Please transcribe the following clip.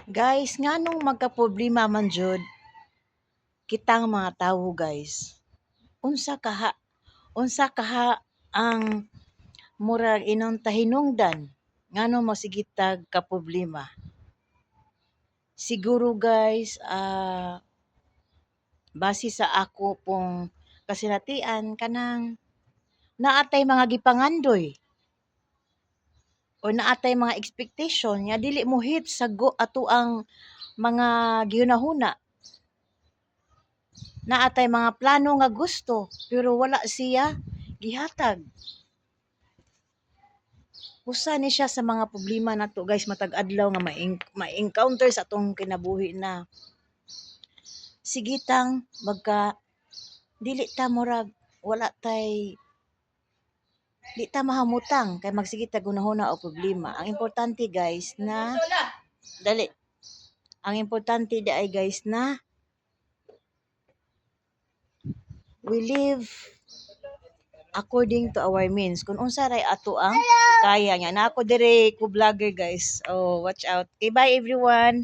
Guys, nganong magka-problema man jud kitang mga tawo, guys? Unsa kaha ang murag inon tahinungdan nganong mosigig tag kaproblema? Siguro, guys, base sa ako pong kasinatian, kanang naa tay mga gipangandoy o naa tay mga expectation nga dili mo hit sa go atoang mga gihunahuna. Naa tay mga plano nga gusto pero wala siya gihatag. Usa ni siya sa mga problema nato, guys, matag adlaw nga ma-encounter sa atong kinabuhi na sige tang magka dili ta murag wala tay di ta mahamutang kay magsige tag hunahuna og problema. Ang importante, guys, na dali. Ang importante diay, guys, na we live according to our means. Kung unsa ray ato ang kaya niya. Na ako dire ko vlogger, guys. Oh, watch out. Okay, bye everyone.